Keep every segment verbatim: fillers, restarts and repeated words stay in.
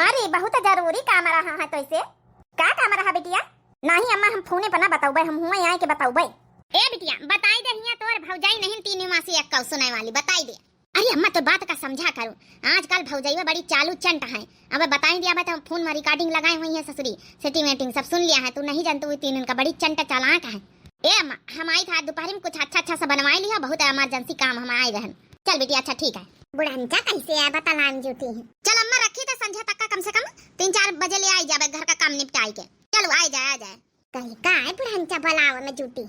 अरे, बहुत जरूरी काम रहा है तो इसे। का काम रहा बिटिया? नहीं अम्मा, हम फोने पर ना बतौबे, हम हुआँ आए के बतौबे। ए बिटिया, बताई दे हियाँ तोर भौजाई नहीं तीन मासी एक कौ सुनाए वाली, बताई दे। अरे अम्मा, तो बात का समझा करो, आजकल भौजइया बड़ी चालू चंट है। अब बताई दिया, अब तो फोन में recording लगाए हुई है ससुरी, setting वेटिंग सब सुन लिया है। तू नहीं जानतू, वो तीन इनका बड़ी चंट चालाक है। ए अम्मा, हम आई था दोपहर में, कुछ अच्छा अच्छा सा बनवाई लिया, बहुत emergency काम हम आए रहन। चल बेटी, अच्छा ठीक है। बुढ़ंचा कैसे है बतलान जूटी है। चल अम्मा, रखी तो संझा तक का कम से कम तीन चार बजे ले आई जाबे, घर का काम निपटाई के। चलो, आए जाए, आ जाए। कहीं का है बुढ़ंचा बुलावे में जूटी।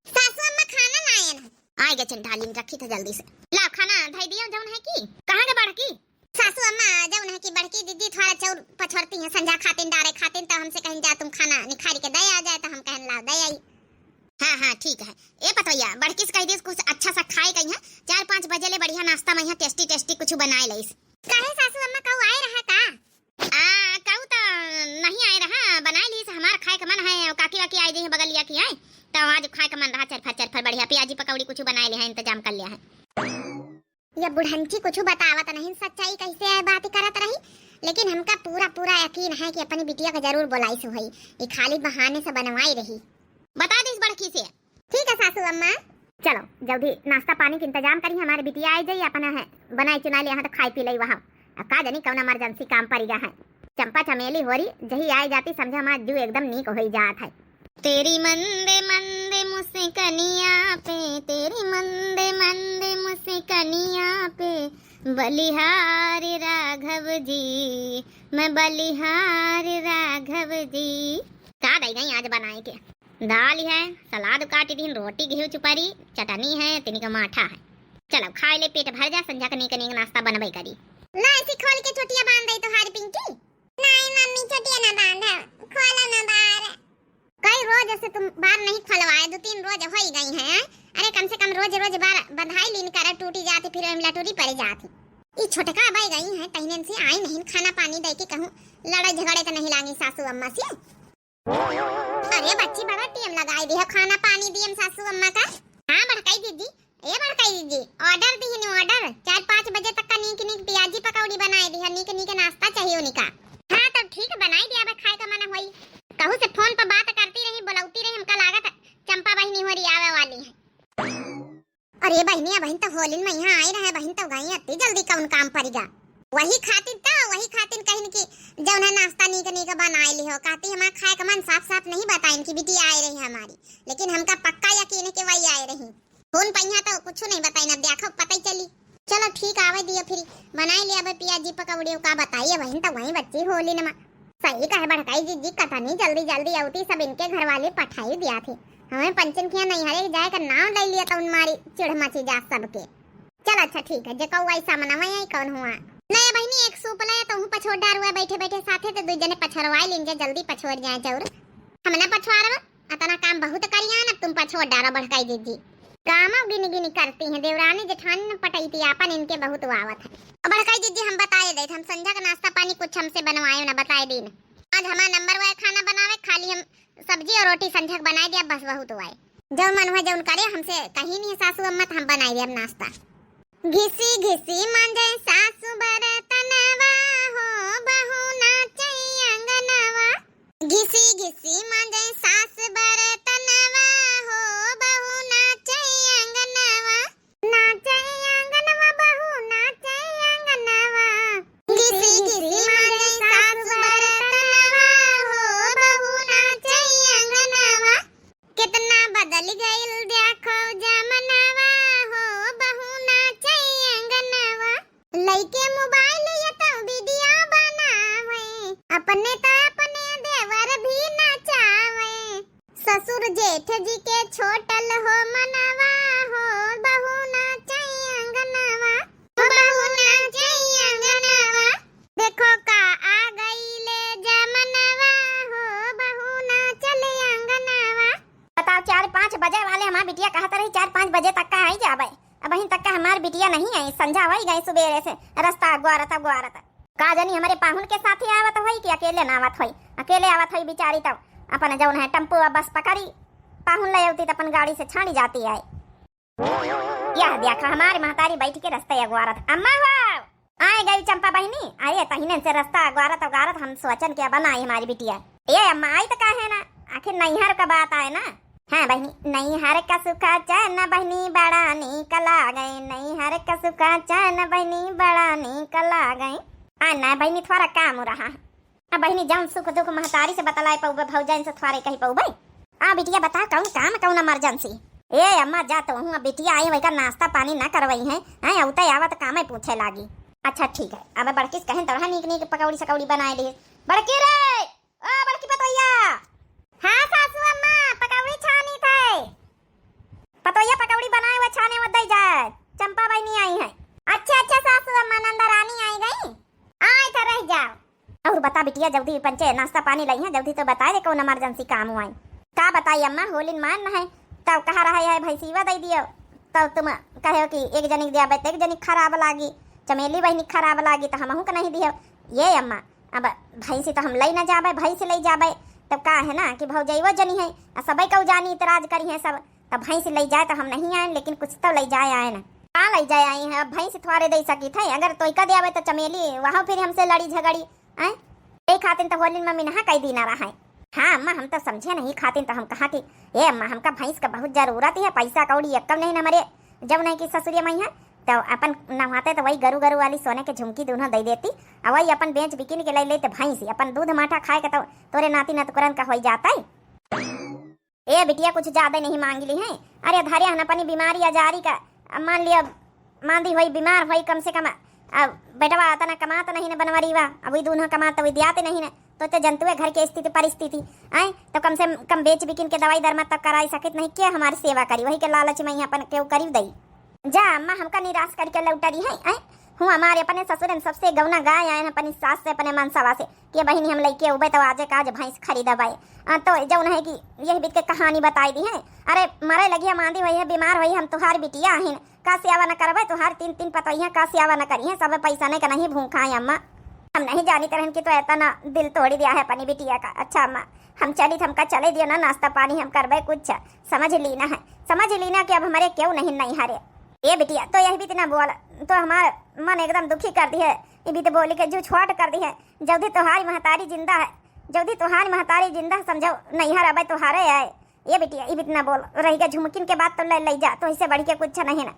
सासू अम्मा खाना लाए ना। आए गे चंडालिन, रखी था जल्दी से। लाओ खाना धई दियो जौन है कि। कहाँ के बड़की? सासू अम्मा जौन है कि बड़की दीदी थोड़ा चाउर पछोरती हैं संझा खातिन डारे खातिन, तो हमसे कहीं जा तुम खाना निखारी के दे आ जाए, तो हम कहन लाओ दे आई। हाँ हाँ ठीक है। ए पतोइया, बड़की से कह दिस कुछ अच्छा सा खाए कहीं है, चार पाँच बजे ले बढ़िया नाश्ता में यहाँ tasty tasty कुछ बनाए लईस। काहे सासू अम्मा कहू आए रहा का? आ, कहू त नहीं आए रहा, बनाए ली से हमार खाए के मन है, काकी वाकी आए दे हैं बगलिया की आए, तो आज खाए के मन रहा, चरफर चरफर बढ़िया प्याजी पकौड़ी कुछ बनाए ले हैं, इंतजाम कर लिया है। ये बुढ़ंची कुछ बतावत नहीं, सच्चाई कैसे है बात करत रही, लेकिन हमका पूरा पूरा यकीन है कि अपनी बिटिया का जरूर बोलाई सु है, ये खाली बहाने से बनवाई रही। बता दीस बड़की से। ठीक है सासू अम्मा। चलो जल्दी नाश्ता पानी के इंतजाम करी, हमारे बिटिया आए जाई, अपना है बनाई चुनाई ले यहाँ तो खाई पी लई वहाँ। अब का जानी कौन emergency काम पड़ गया है। चंपा चमेली होरी जही आए जाती समझा हमार जू एकदम नीक होई जात है। तेरी मंदे मंदे मुस्कनिया पे, तेरी मंदे मंदे मुस्कनिया पे, बलिहार राघव जी, मैं बलिहार राघव जी। का दई गई आज बनाए के? दाल है, सलाद काटी दीन, रोटी घिउ चुपरी, चटनी है, तिनी का माठा है। चलो खाए ले, पेट भर जा, संझा के नीक नीक नाश्ता बनबे करी। ला ऐसी खोल के चोटिया बांध दे तोहार पिंकी। नहीं मम्मी, चोटिया ना बांध, खोला ना बार। कई रोज से तुम बार नहीं खोलवाए, दो तीन रोज हो ही गई हैं। अरे कम से कम रोज रोज बार बंधाई लीन कर, टूटी जाती फिर हम लटूरी पड़ जाती। ई छोटका बह गई हैं, तहने से आई नहीं खाना पानी दे के कहूँ लड़े झगड़े तो नहीं लागी सासू अम्मा से। अरे बच्ची, बड़ा टेम लगाई दिया, खाना पानी दियम सासू अम्मा का। हाँ बड़काई दीदी, ए बड़काई दीदी, order दिहन order, चार पाँच बजे तक का नीक नीक प्याजी पकौड़ी बनाए दिहा, नीक नीक नाश्ता चाहिए उनका। हाँ तब ठीक है, बनाई दिया, अब खाए का मन होई। कहू से फोन पर बात करती रही, बुलौती रही, हमका लागत चंपा बहिनी होरी आवे वाली है। अरे बहिनी, अबहिन त होलिन में यहाँ आई रहे, बहिन त गई, अत्ती जल्दी कौन काम परिगा? वही खातिर त, वही खातिर कहिन कि जौन है नाश्ता नीक नीक बनाए लिहो। कहती हमार खाए का मन साफ साफ नहीं बताइन कि बिटिया आए रही हमारी, लेकिन हमका पक्का यकीन है कि वही आए रही। फोन पहिया त कुछ नहीं बताइन, अब देखो पता ही चली। चलो ठीक, आवे दियो फिर, बनाए लिया अब प्याजी पकौड़ी का बताइए, बहिन त वही बच्ची होलिन में। सही कहे बड़काई जीजी, कतनी जल्दी जल्दी अउती, सब इनके घर वाले पठाई दिया थी। हमें पंचन किया नैहरे जाए का नाम ले लिया तो उन मारी चिढ़ मची जा सबके। चल अच्छा ठीक है, जे कहू ऐसा मनावा यही कौन हुआ। ले बहिनी एक सूप ले, तोहू पछोड़ डारुआ बैठे बैठे साथे, तो दुई जने पछोरवाई लीन जे, जल्दी पछोड़ जाए जरूर। हम ना पछोड़ब, अतना काम बहुत करियान, अब तुम पछोड़ डारो बड़काई जीजी। कामो गिनी गिनी करती हैं, देवरानी जेठानी न पटैती आपन, इनके बहुत आवत है। अब बड़काई जीजी हम बताए देत, हम संझा का नाश्ता पानी कुछ हमसे बनवाए न, बताए दीन। आज हमार नंबर वा खाना बनावे, खाली हम सब्जी और रोटी संझा के बनाए दिया, बस बहुत हुआ है। जौन मन हुआ जौन करे, हमसे कहीं नहीं सासू अम्मा, त हम बनाए दिया नाश्ता। घिसी घिसी मांजे सासु बरतनवा हो, बहू नाचे अंगनवा। घिसी घिसी मांजे सास बरतनवा हो, बहू नाचे अंगनवा। नाचे अंगनवा, बहू नाचे अंगनवा। घिसी घिसी मांजे सास बरतनवा हो, बहू नाचे अंगनवा। कितना बदल गइल देखो जमनवा हो, बहू नाचे अंगनवा। लइके मोबाइल ये तो वीडियो बनावे, अपने तो अपने देवर भी नचावे। ससुर जेठ जी के छोटल हो मनवा हो, बहू नाचे अंगनवा, बहू नाचे अंगनवा। देखो का आ गइले जमनवा हो, बहू नाचले अंगनवा। बताओ, चार पाँच बजे वाले हमार बिटिया कहत रही, चार पाँच बजे तक का आई जाबे। अबहिन तक का हमार बिटिया नहीं आई, संझा होई गई सुबेरे से, रस्ता अगवारत अगवारत। का जानी हमरे पाहुन के साथे आवत होई कि अकेले ना आवत होई। अकेले आवत होई बिचारी, तब अपन जौन है टेम्पो आ बस पकड़ी, पाहुन ले अउती त अपन गाड़ी से छाड़ी जाती है। यह देखा हमारी महतारी बैठ के रस्ते अगवारत। अम्मा हो, आए गई चंपा बहिनी, अरे तहिने से रस्ता अगवारत अगवारत हम सोचन के अब ना आई हमारी बिटिया। ए अम्मा, आई तो काहे ना, आखिर नैहर का बात आए ना। हाँ बहिनी, नैहर का सुखा चैन बहिनी बड़ा नीक लागे, नैहर का सुखा चैन बहिनी बड़ा नीक लागे। आ ना बहिनी, थोड़ा काम रहा है। अब बहिनी, जौन सुख दुख महतारी से बतलाए पउबे, भौजाइन से थोड़े कही पउबे। आ बिटिया बता, कौन काम, कौन emergency? ए अम्मा, जा तो हूँ, अब बिटिया आई, वही का नाश्ता पानी ना करवई है, हैं, अउते आवत कामे पूछे लागी। अच्छा ठीक है, अब बड़की से कहें तोरा नीक नीक पकौड़ी सकौड़ी बनाए ली। बड़की रे, ओ बड़की पतोहिया। हाँ सासू अम्मा, पकौड़ी छानी थे। पतोहिया पकौड़ी बनाए हुए छाने हुए दे जाए, चंपा बहिनी आई है। अच्छा अच्छा सासू अम्मा, नंदा रानी आई गई, आए तो रह जाओ। और बता बिटिया, जल्दी पंचे नाश्ता पानी लई है, जल्दी तो बताए दे कौन emergency काम हुआ है। का बताई अम्मा, होलिन मान न है, तब कहा रहा है भैंसीवा दे दियो, तब तुम कहे हो कि एक जनी के दिया तो एक जनी खराब लागी, चमेली बहिनी खराब लागी, तो हमहू के नहीं दियो। ये अम्मा, अब भैंसी तो हम लई न जाबे, भैंस लई जाबे, तब का है ना कि भौजैवो जनी है, आ सबे कऊ जानी इतराज करी है सब, तब भैंस लई जाए तो हम नहीं आए, लेकिन कुछ तो लई जाए आए ना। का लई जाए आई है, अब भैंस थोड़े दे सकी थे, अगर तोइका दे आवे तो चमेली वहाँ फिर हमसे लड़ी झगड़ी, आए? ए खातिन तो होलिन मम्मी नहा कई दीना रहा है। हाँ अम्मा, हम तो समझे नहीं खातिन तो हम कहा कि ए अम्मा, हमका भैंस का बहुत जरूरत है, पैसा कौड़ी एकदम नहीं न मरे, जब नहीं कि ससुरिया मई है तो अपन नहवाते तो वही गरु गरु वाली सोने के झुमकी दोनों दे देती, और वही अपन बेच बिकिन के ले लेते भैंस, अपन दूध माठा खाए के तो तोरे नाती नतकुरन का हो जाता है। ए बिटिया, कुछ ज्यादा नहीं मांग ली है। अरे धरे हन अपनी बीमारी आजारी का, अब मान लिया मांदी होई, बीमार होई, कम से कम अब बेटवा अतना कमात नहीं न बनवरीवा, अब वही दोनों कमात तो वही दियाते नहीं न, तो ते जनतुए घर के स्थिति परिस्थिति, आए तो कम से कम बेच बिकिन के दवाई दरमा तक कराई सकित नहीं, के हमारी सेवा करी, वही के लालच में यहाँ अपन केहू करी दई। जा अम्मा, हमका निराश करके लौटरी है, आए हूँ हमारे अपने ससुरन सबसे गौना गाय आए अपनी सास से अपने मनसवा से, के बहिनी हम लइके उबे तो आजे काज भैंस खरीदबे। आ, तो जौन है कि यही बीत के कहानी बताई दी है। अरे मरे लगी है, मांदी हुई है, बीमार हुई, हम तुहार बिटिया आहिन, का सेवा न करबे, तुहार तीन तीन पतोहिया का सेवा न करी है, सब पैसा नहीं का नहीं भूखा है अम्मा। हम नहीं जानित रहन कि तो इतना दिल तोड़ी दिया है अपनी बिटिया का। अच्छा अम्मा, हम चली तो हमका चले दियो ना, नाश्ता पानी हम करबे कुछ, समझ ली ना है, समझ ली ना कि अब हमारे क्यों नहीं नहीं हरे। ए बिटिया, तो यही बीत ना बोल, तो हमार मन एकदम दुखी कर दी है, ये बीत बोली के जू छोट कर दी है। जल्दी तोहारी महतारी जिंदा है, जल्दी तोहारी महतारी जिंदा है, समझो नैहर अबे तोहारे आए। ए बिटिया, ई बीत ना बोल, रही गा झुमकिन के बात तो ले ले जा, तो इससे बढ़ के कुछ नहीं ना।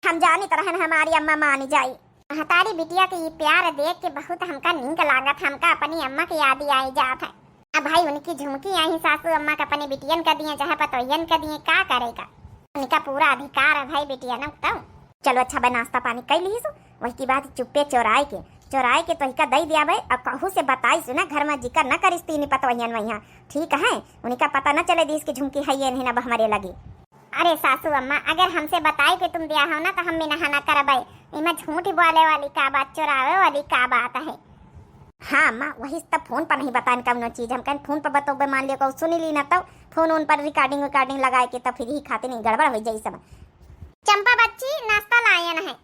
हम जानित रहन हमारी अम्मा मानी जाई। महतारी बिटिया के ई प्यार देख के बहुत हमका नीक लागत, हमका अपनी अम्मा के याद आई जात है। अब भाई उनकी झुमकी आई सासू अम्मा के अपने बिटियन का दिए चाहे पतोहियन का दिए, का करेगा? उनका पूरा अधिकार है भाई बिटियन का तो। चलो अच्छा भाई, नाश्ता पानी कर ली सो, वही की बात चुप्पे चोराए के, चोराए के तोहिका दई दिया भाई। अब कहू से बताई सुना, घर में जिक्र न करिस तीन पतोहियन वहिया, ठीक है? उनका पता न चले दीस कि झुमकी है ये नहीं ना अब हमारे लगी। अरे सासू अम्मा, अगर हमसे बताई के तुम दिया हो ना तो हम भी नहा ना करबे। इमा झूठ बोले वाली का बात, चोरावे वाली का बात है? हाँ अम्मा, वही तब फोन पर नहीं बताएन कौनो चीज, हम कहेन फोन पर बतौबे, मान लियो कहू सुनी ली ना तो फोन उन पर recording recording लगाए के तो फिर ही खातिर नहीं गड़बड़ हो जाई सब। चंपा बच्ची, नाश्ता लायन है।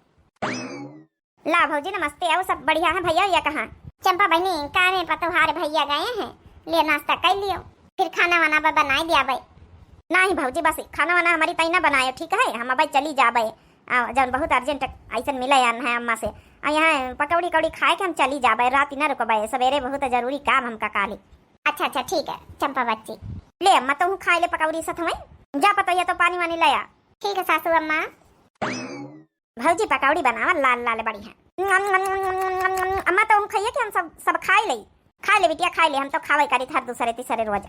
ला भौजी नमस्ते, आओ, सब बढ़िया है? भैया, भैया कहाँ? चंपा बहनी, कामे पर तोहार भैया गए हैं, ले नाश्ता कर लियो, फिर खाना वाना ब-, बनाए दिया बे। नहीं भौजी, बस खाना वाना हमारी तई ना बनायो, ठीक है? हम अब चली जाबे, आ, जौन बहुत urgent ऐसन मिले आन है अम्मा से, आ यहाँ पकौड़ी कौड़ी खाए के हम चली जाबे, रात ही ना रुकबे, सवेरे बहुत जरूरी काम हमका काली। अच्छा अच्छा, ठीक है चंपा बच्ची। ले अम्मा, तू खाए ले पकौड़ी साथ में, जा पतोहिया तो पानी वानी ले आ। ठीक है सासू अम्मा। भौजी पकौड़ी बनावा लाल लाल बढ़िया। अम्मा तो हम खाइए कि हम सब, सब खाई ले। खाई ले बिटिया, खाई ले, हम तो खावे करी हर दूसरे तीसरे रोज।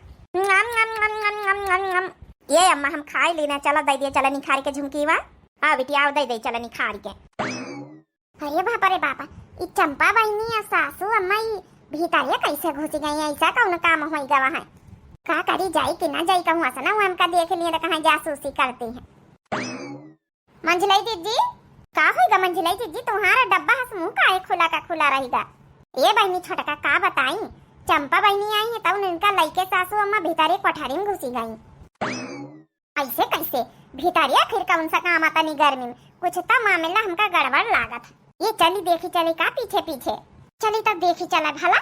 ये अम्मा हम खाई ली ना, चला दे दिए, चला निखार के झुमकी वा। आ बिटिया, आओ दे दे, चला निखार के। अरे बाप रे बाप, ई चंपा बहिनी या सासू अम्मा ई भीतर ये कैसे घुस गई? ऐसा कौन काम होई गवा है? का करी, जाई कि ना जाई, कहूँ ऐसा ना वो हमका देख लिए तो कहाँ जासूसी करती है। मंझलई जिज्जी, का होइगा मंझलई जिज्जी, तुम्हारा डब्बा हस मुँह काहे खुला का खुला रहिगा? ए बहिनी छोटका का बताई, चंपा बहिनी आई है तब उनका लइके सासू अम्मा भीतरे कोठरी में घुसी गई। ऐसे कैसे? भीतरे आखिर कौन सा काम आता नी गर्मी में? कुछ तो मामला हमका गड़बड़ लागत है। ये चली देखी चली का पीछे पीछे। चली तब देखी चला भला।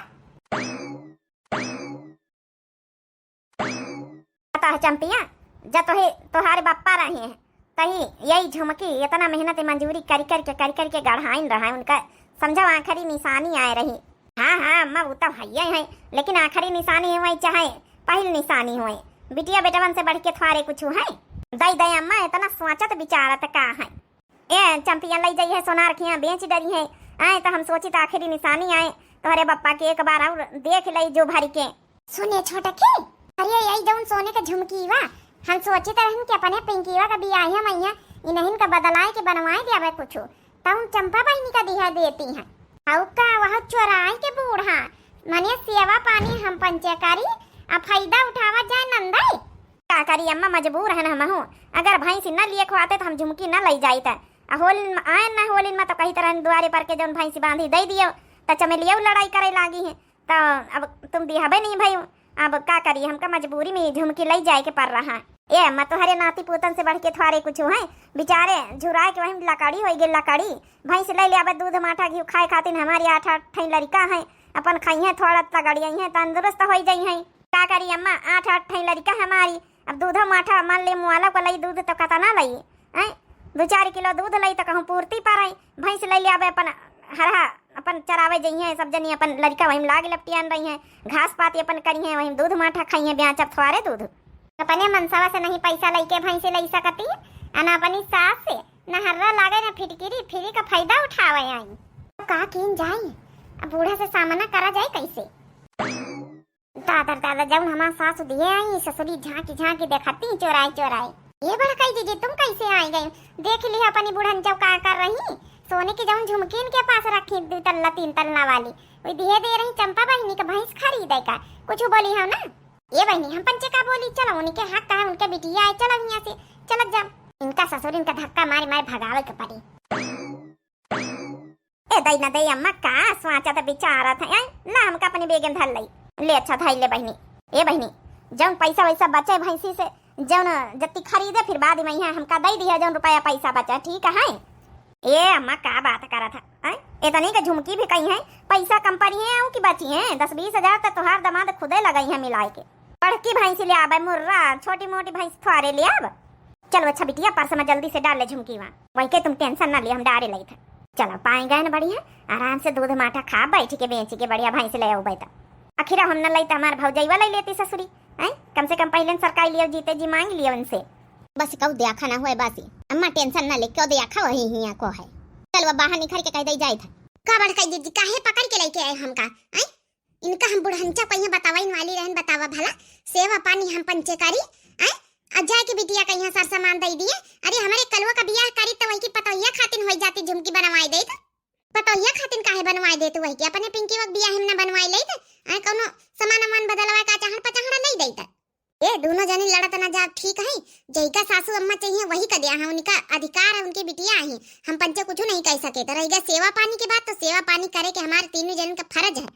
पता है चंपिया, जब तोहे तोहारे बापा रहे हैं, तही यही झुमकी इतना मेहनत मजूरी करी करके, करी करके गढ़ाइन रहा है, उनका समझो आखिरी निशानी आए रही। हाँ, हाँ, अम्मा, वो तो हइये है, लेकिन आखिरी निशानी हुए चाहे पहिल निशानी हुए, बिटिया बेटवन से बढ़ के थ्वारे कुछ है? दई दे अम्मा, इतना सोचत विचारत का है? ए, चंपियन लई जइहे सोनार खिया बेच डरिहे। आए तो हम सोचित आखिरी निशानी आए, तोहरे बप्पा के एक बार और देख लई जो भरी के। सुने छोटकी, अरे यही जौन सोने के झुमकी वा, हम सोचित रहन कि अपने पिंकीवा का बियाहे मइया इन्हन का बदलाए के बनवाए देवे कुछ, तउन चंपा बहिनी का दिहा देती हैं। अउ का वह चोराई के बूढ़ा, मने सेवा पानी हम पंचे करी, आ फायदा उठावा जाए नंदई। का करी अम्मा, मजबूर हन हमहू। अगर भैंसी न लिए खुआते तो हम झुमकी न लई जाइत। आ होलिन में आए न, होलिन में तो कही तरह दुआरे पर के जौन भैंसी बांधी दे दियो, तो चमेलियो लड़ाई करे लागी है। तो अब तुम दिहबे नहीं भई, अब का करी, हमका मजबूरी में ये झुमकी लई जाए के पड़ रहा है। ए अम्मा, तोहरे नाती पूतन से बढ़ के थ्वारे कुछ है, बेचारे झुराए के वही लकड़ी होई गई लकड़ी। भैंस ले ले आवे, दूध माठा घी खाए खातिर हमारी आठ आठ ठई लड़का है, अपन खाई है थोड़ा तगड़िया है, तंदुरुस्त हो जाई है। का करी अम्मा, आठ आठ ठई लड़का हमारी, अब दूधो माठा मान ले मुआला को लई दूध तो कतना लई, हैं? दो चार किलो दूध लई तो कहूँ पूर्ति पारई। भैंस ले ले आवे अपन हरहा, अपन चरावे जइहें, सब जनी अपन लड़का वहीं लाग लपटियान रही हैं, घास पाती अपन करी हैं, वहीं दूध माठा खाई हैं, ब्याचब थ्वारे दूध। अपने मनसवा से नहीं पैसा लइके भैंसी लई सकती, आ ना अपनी सास से, ना हर्रा लागे, ना फिटकिरी, फ्री का फायदा उठावे आई। तो का कीन जाई, अब बूढ़ा से सामना करा जाए कैसे? दादा, दादा, जौन हमार सासु दिहे आई, ससुरी झांकी झांकी देखती चोराई चोराई। ये बड़काई जीजी, तुम कैसे आई गई? देख लिहा अपनी बुढ़न जब का कर रही। सोने की जौन झुमकी इनके पास रखी, दो तल्ला तीन तल्ला वाली, वही दिहे दे रही चंपा बहिनी का भैंस खरीदे का। कुछ बोली हो ना? ये बहिनी, हम पंचे का बोली, चलो उनके हक है, उनके बिटिया है, चलो यहाँ से, चलत जा। इनका ससुर इनका धक्का मारे मारे भगावे के पड़ी। ए दई न दई अम्मा, का सोचत विचारत है, हैं? ला हमका अपनी बेगन धर लई। ले अच्छा धई ले बहिनी। ए बहिनी, जौन पैसा वैसा बचे भैंसी से, जौन जत्ती खरीदे, फिर बाद में यहाँ हमका दई दिया जौन रुपया पैसा बचे, ठीक है? ए अम्मा, का बात करत है, हैं? इतनी के झुमकी भी कही है, पैसा कम पड़ी है, आऊ की बची है, दस बीस हजार तो तोहार दामाद खुदे लगई है मिलाए के। बड़की भैंसी ले आवे मुर्रा, छोटी मोटी भैंस थ्वारे ले आव। चलो अच्छा बिटिया, पर्स में जल्दी से डाल ले झुमकी वहाँ। वही के तुम टेंशन ना ले, हम डारे लई था। चलो पाए गए न बढ़िया, आराम से दूध माठा खा बैठ के बेच के बढ़िया भैंस ले आऊ बैठा। आखिर हम न लई तो हमार भौजैवा लई लेती ससुरी, हैं? कम से कम पहले न सरकाई लियो, जीते जी मांग लियो उनसे। बस कऊ देखा ना हुए बस। अम्मा टेंशन ना ले, क्यों देखा वही हिया को है। चलो अब बाहर निखर के कह दे जाए था। का बड़काई जीजी, काहे पकड़ के लेके आए हमका, हैं? इनका हम बुढ़ंचा कहिए बतावा, इन वाली रहन बतावा भला, सेवा पानी हम पंचे करी, आय? आ जाए के बिटिया कहिए सर सामान दई दिए। अरे हमरे कलुआ का बियाह करी तो वही की पतोहिया खातिन होई जाती झुमकी बनवाई देत। पतोहिया खातिन काहे बनवाई देत वही की? अपने पिंकी वक बियाह में ना बनवाई लेत, आय? कौनो सामान अमान बदलवा का चाहन पचाहड़ा नहीं देत। ए, दोनों जनी लड़त ना जाओ, ठीक है? जइका सासू अम्मा चाहिए वही का दिया है, उनका अधिकार है, उनकी बिटिया है, हम पंचे कुछ नहीं कह सके। तो रह गया सेवा पानी की बात, तो सेवा पानी करे के हमारे तीनों जन का फर्ज है।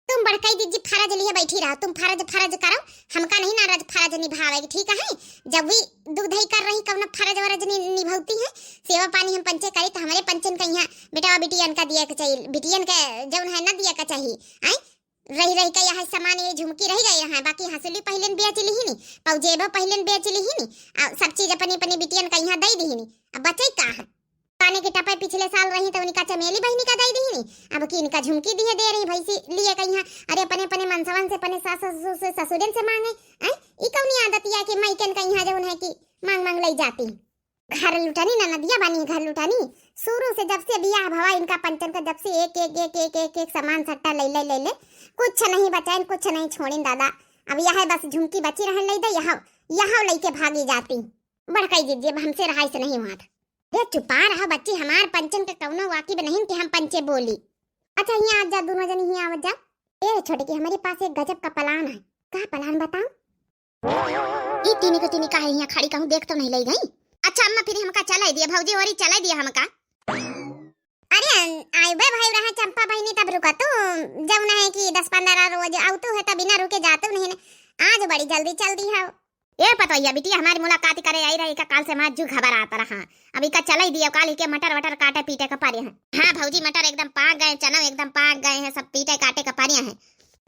तुम बड़काई दीदी फर्ज लिए बैठी रहो, तुम फर्ज फर्ज करो, हमका नहीं ना रज फर्ज निभावे के, ठीक है? जब भी दुख दही कर रही कौन फर्ज वरज नि-, निभाती है, सेवा पानी हम पंचे करी तो हमारे पंचन का यहाँ बेटवा बिटियन का दिया के चाहिए, बिटियन के जौन है ना दिया के चाहिए, आय? रही रही का यह सामान ये झुमकी रह गई रहा, बाकी हंसुली पहले न बेच ली ही नी, पौजेबा पहले न बेच ली ही नी, आ सब चीज अपनी अपनी बिटियन का यहाँ दे दी ही नी, अब बचे का है? काने के टपे पिछले साल रही तो उनका चमेली बहिनी का दे दी ही नी, अब की इनका झुमकी दिए दे रही भैंसी लिए का यहाँ। अरे अपने अपने मनसवन से, अपने सास ससुर से, ससुरन से मांगे, हैं? ई कौनी आदत या कि माइकन का यहाँ जौन है कि मांग मांग ले जाती। घर लुटानी ना नदिया बानी, घर लुटानी। शुरू से जब से बियाह भवा इनका पंचन का, जब से एक, एक, एक, एक, एक, एक सामान सट्टा ले, ले, ले, ले, कुछ नहीं बचाइन, कुछ नहीं छोड़िन दादा। अब यह बस झुमकी बची रहन ले दे, यहाँ, यहाँ लेके भागी जाती। बड़काई दीदी, अब हमसे रहाई से नहीं हुआ था। रे चुपा रहा बच्ची, हमार पंचन का कौनो वाकिफ नहीं कि हम पंचे बोली। अच्छा, यहाँ आ जा, दोनों जनी यहाँ आ जा। ए छोटे की, हमारे पास एक गजब का प्लान है। का प्लान बताओ? ई तीनी के तीनी काहे यहाँ खड़ी, कहूँ देख तो नहीं लई गई? अच्छा अम्मा, फिर हमका चलाई दिया भौजी, होरी चलाई दिया हमका। अरे अन-, आइबे भाई रहा चंपा बहिनी, तब रुका तू, जौन है कि दस पन्द्रह रोज आउतू है, तब बिना रुके जातू नहीं ने। आज बड़ी जल्दी चल दी है। ए पतोहिया बिटिया, हमारी मुलाकात करे आई रही का, काल से हमार जू घबरात रहा। अब इका चलाई दिया, काल इके मटर वटर काटे पीटे का परे हैं। हाँ भौजी, मटर एकदम पाक गए, चना एकदम पाक गए हैं, सब पीटे काटे का परे हैं।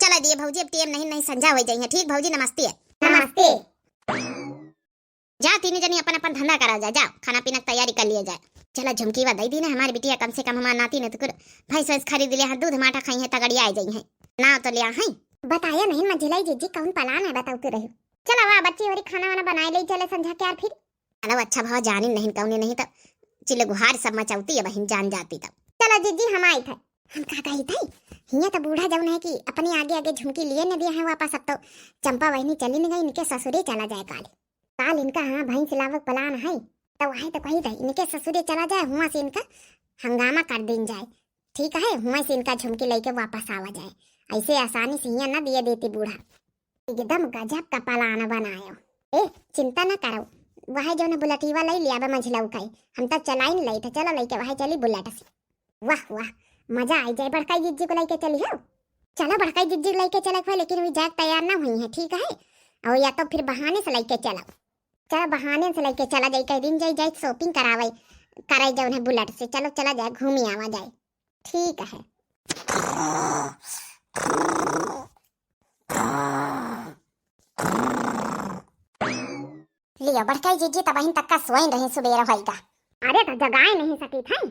चला दिए भौजी, अब टेम नहीं, नहीं संझा हो जाइए। ठीक भौजी, नमस्ते। नमस्ते। जा तीनों जनी अपन अपन धंधा करा जा, जाओ खाना पीना की तैयारी कर लिया जाए। चला झुमकी वा दई दीना हमार बिटिया, कम से कम हमार नाती ने तो कुल भैंस वैंस खरीद लिया है, दूध माठा खाई है, तगड़िया आ जाई है। ना तो लिया है। बताया नहीं मंझिलाई जिज्जी, कौन पलान है बताओ तू रही। चला वा बच्ची होरी खाना वाना बनाए ले चले संझा के यार फिर। चलो अच्छा भवा जानी नहीं कौने नहीं तो चिल्ले गुहार सब मचाउती है बहिन जान जाती तब। चलो जिज्जी हम आई थे। हम का कही थे? हियाँ तो बूढ़ा जौन है कि अपने आगे आगे झुमकी लिए न दिया है वापस, अब तो चंपा बहिनी चली न गई, इनके ससुरे चला जाए काल। काल इनका हाँ भैंस लावक पलान है, तो वही तो कही थे इनके ससुरे चला जाए, हुआँ से इनका हंगामा कर दीन जाए। ठीक है, हुआँ से इनका झुमकी लेके वापस आवा जाए, ऐसे आसानी से हियाँ न दिए देती बूढ़ा। एकदम गजब का पलान बनायो। ए, चिंता न करो, वह जौन बुलेटिवा लई लिया बा मंझिलऊ का, हम तब चलाइन लई थे, चलो लइके वह चली बुलेट से। वाह वाह, मजा आई जाए, बड़काई जिज्जी को लइके चली हो। चलो बड़काई जिज्जी को लइके चले हुए, लेकिन वी जाए तैयार ना हुई है, ठीक है? और या तो फिर बहाने से लइके चलो। चलो बहाने से लइके चला जाई, कह दिन जाई जाई shopping करावे, कराई जौन है बुलेट से, चलो चला जाए घूमी आवा जाए। ठीक है। लियो बड़काई जिज्जी तबहिन तक का सोइन रही सुबेर होइगा। अरे तो जगाए नहीं सकी थे।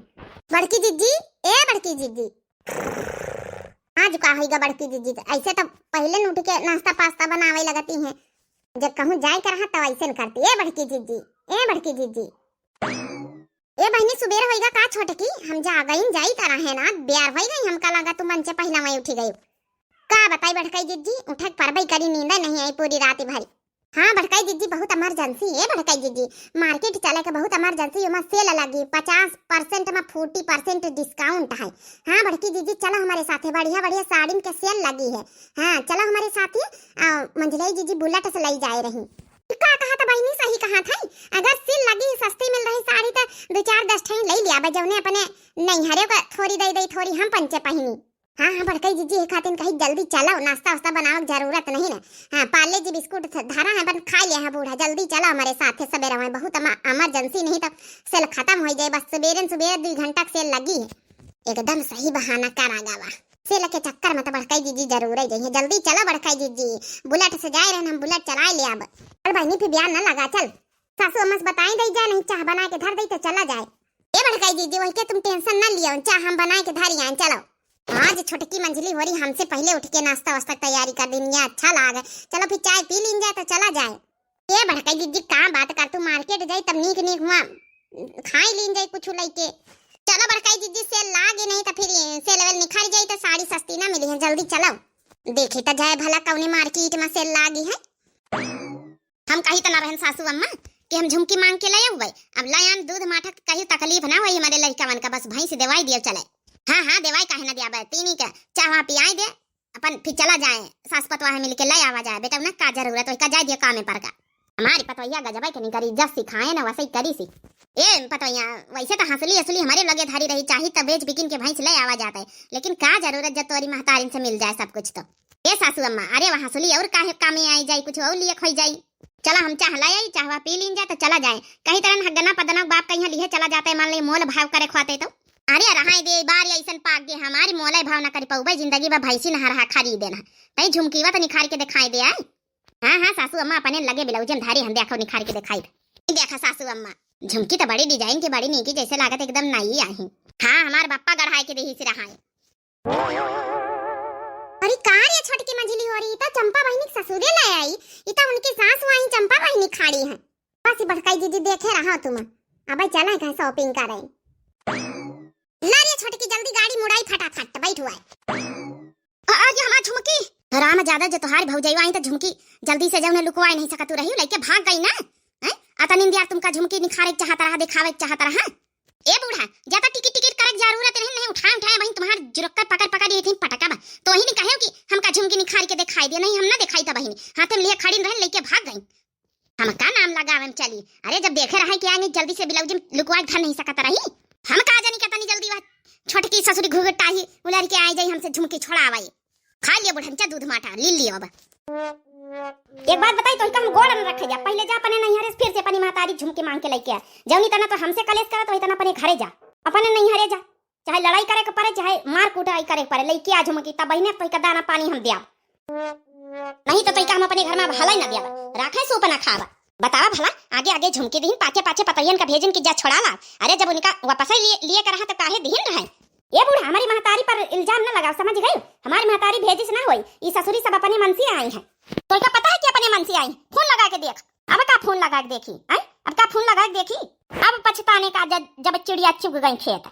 बड़की जिज्जी, ए बड़की जिज्जी। आज का होइगा बड़की जिज्जी, ऐसे तो पहले न उठ के नाश्ता पास्ता बनावे लगती हैं, जब कहूँ जाए के रहा तो ऐसे न करती। ए बड़की जिज्जी, ए बड़की जिज्जी। ए बहिनी सुबेर होइगा का छोटकी, हम जा गईन जाई तरह है ना, ब्यार होई गई, हमका लगा तू मंचे पहला वहीं उठी गई। का बताई बड़काई जिज्जी, उठक परबई करी, नींद नहीं आई पूरी रात भरी। हाँ बड़काई जिज्जी बहुत emergency है बड़काई जिज्जी, market चले के बहुत emergency, ओमा sale लगी पचास percent मा forty percent discount है। हाँ बड़की जिज्जी चलो हमारे साथे, बढ़िया बढ़िया साड़िन के sale लगी है। हाँ चलो हमारे साथे। आ, मंझिलाई जिज्जी बुलेट से लई जाए रही। का कहा था बहिनी, सही कहा था, अगर sale लगी सस्ती मिल रही साड़ी तो दो चार दस ठे लई लिया बा, जौने अपने नैहरे का थोड़ी दई दई थोड़ी हम पंचे पहिनी। हाँ, हाँ, बड़कई जिज्जी, ए खातिन कही जल्दी चलो, नाश्ता वास्ता बनावे के जरूरत नहीं ना। हाँ, पार्ले जी बिस्कुट थ-, धरा है, बन खा लिया है बूढ़ा, जल्दी चलो हमारे साथे सबेरे में, बहुत अमा-, emergency नहीं तो sale खत्म हो जाए, बस सबेरे न सबेरे दुई घंटा के sale लगी है। एकदम सही बहाना करा गावा, sale के चक्कर में तो बड़कई जिज्जी जरूर ही जाइए, जल्दी चलो बड़कई जिज्जी, बुलेट से जाए रहन हम, बुलेट चलाए ले अब। चल बहिनी फिर ब्याह न लगा, चल। सासू अम्मा से बताई दई जा, नहीं चाह बना के धर दई तो चला जाए। ए बड़कई जिज्जी, वही के तुम tension ना लियो, चाह हम बनाए के धरी आए, चलो। आज छोटकी मंझली होरी हमसे पहले उठ के नाश्ता वास्ता तैयारी कर दिन, ये अच्छा लाग। चलो फिर चाय पी लीन जाए तो चला जाए। ए बड़कई जिज्जी, का बात कर तू, market जाई तब नीक नीक हुआ खाई लीन जाई कुछ लइके। चलो बड़कई जिज्जी, sale लागे नहीं तो फिर sale वेल निखर जाई तो साड़ी सस्ती ना मिली है, जल्दी चलो। देखी तो जाए भला कौने market में sale लागी है। हम कही त ना रहन सासू अम्मा कि हम झुमकी मांग के ले आउबे। अब ले आन दूध माठा के कही तकलीफ ना होई हमारे लड़िकवन का, बस भैंस देवाई दियो चले। हाँ, हाँ, देवाई काहे ना दियाबे, तीनी के चाहवा पियाई दे, अपन फिर चला जाए, सास पतवाह मिल के ले आवा जाए। बेटा ना का जरूरत होई का, जाए दियो कामे पर का। हमारी पतवैया गजबे के नहीं करी, जस सिखाए ना वैसे ही करी सी। ए पतवैया, वैसे तो हंसली हंसली हमारे लगे धरी रही, चाही त बेच बिकिन के भैंस ले आवा जाते, लेकिन का जरूरत जब तोरी महतारिन से मिल जाए सब कुछ तो। ए सासू अम्मा, अरे वहाँ सुली और काहे कामे आई जाई, कुछ और लिए खोई जाई। चला हम चाह लाई आई, चाहवा पी लीन जाए तो चला जाए। कहीं तरह हगना पदना बाप कहीं लिए चला जाते, मान ले मोल भाव करे खुआते तो। अरे रहाई दे, बार ऐसन पाक गे हमारी मोले भाव ना करी पाउबे, जिंदगी बा भैंसी नहा रहा खरीदे ना। तई झुमकीवा तो निखार के दिखाई दे आए। हाँ, हाँ, सासू अम्मा अपने लगे ब्लाउज में धारी हम देखो निखार के दिखाई दे। देखा सासू अम्मा, झुमकी तो बड़ी design की, बड़ी नीकी, जैसे लागत एकदम नई आई। हाँ, हमार बप्पा गढ़ाई के देही से रहाई। अरे का रे छोटकी मंझली होरी, ई त चंपा बहिनी के ससुरे ले आई, ई त उनकी सास वहीं चंपा बहिनी खाड़ी है। बस ई बड़काई दीदी देखे रहा तुम, अब चले कहीं shopping करे। ला रे छोटकी जल्दी गाड़ी मुड़ाई फटाफट बैठ हुआ है। आ, आ गया हमार झुमकी। राम ज्यादा जो तोहार भौजैया आई त झुमकी जल्दी से जौने लुकवाए नहीं सकत रही, लइके भाग गई ना। हैं? अतनी देर तुमका झुमकी निखारे के चाहत रहा, दिखावे के चाहत रहा। ए बूढ़ा, ज्यादा टिकिट टिकिट करे के जरूरत नहीं, नहीं उठाए उठाए वहीं तुम्हार जुरक्का पकड़ पकड़ ये थी पटका बा। तो वही ने कहे कि हमका झुमकी निखार के दिखाई दे, नहीं हम ना दिखाई था बहिनी। हाथे में लिए खड़ी रहन, लेके भाग गई। हम का नाम लगावे में चली? अरे जब देखे रहे कि आगे जल्दी से ब्लाउज में लुकवा के धर नहीं सकत रही। हम का जानी कितनी जल्दी वह छोटकी ससुरी घुघटाही उलर के आए जाई हमसे झुमकी छोड़ावे। खा लियो बुढ़नचा दूध माठा, ली लियो अब। एक बात बताई, तोहिका हम गोड़ न रखे जा, पहले जा अपने नैहरे से, फिर से अपनी महतारी झुमकी मांग के लेके आ। जौनी तना तो हमसे कलेश करत, वही तना अपने घरे जा, अपने नैहरे जा, चाहे लड़ाई करे के पड़े, चाहे मार कुटाई करे के पड़े, लेके आ झुमकी, तब बहिने तोहिका दाना पानी हम दिया, नहीं तो तोहिका हम अपने घर में भलाई ना दिया, राखे सूप ना खावा। बतावा भला, आगे आगे झुमकी दिहिन, पाछे पाछे पतोहियन का भेजिन कि जा छोड़ा ला। अरे, जब उनका वापस ही लिए, लिए के रहा तो काहे दिहिन रहे? ए बूढ़ा, हमारी महतारी पर इल्जाम न लगाओ, समझ गई? हमारी महतारी भेजिस ना होई, ई ससुरी सब अपने मन से आई हैं। तो का पता है कि अपने मन से आई? फोन लगा के देख। अब का फोन लगा के देखी? आई? अब का फोन लगा के देखी? अब पछताने का, जब, जब चिड़िया चुग गई खेत।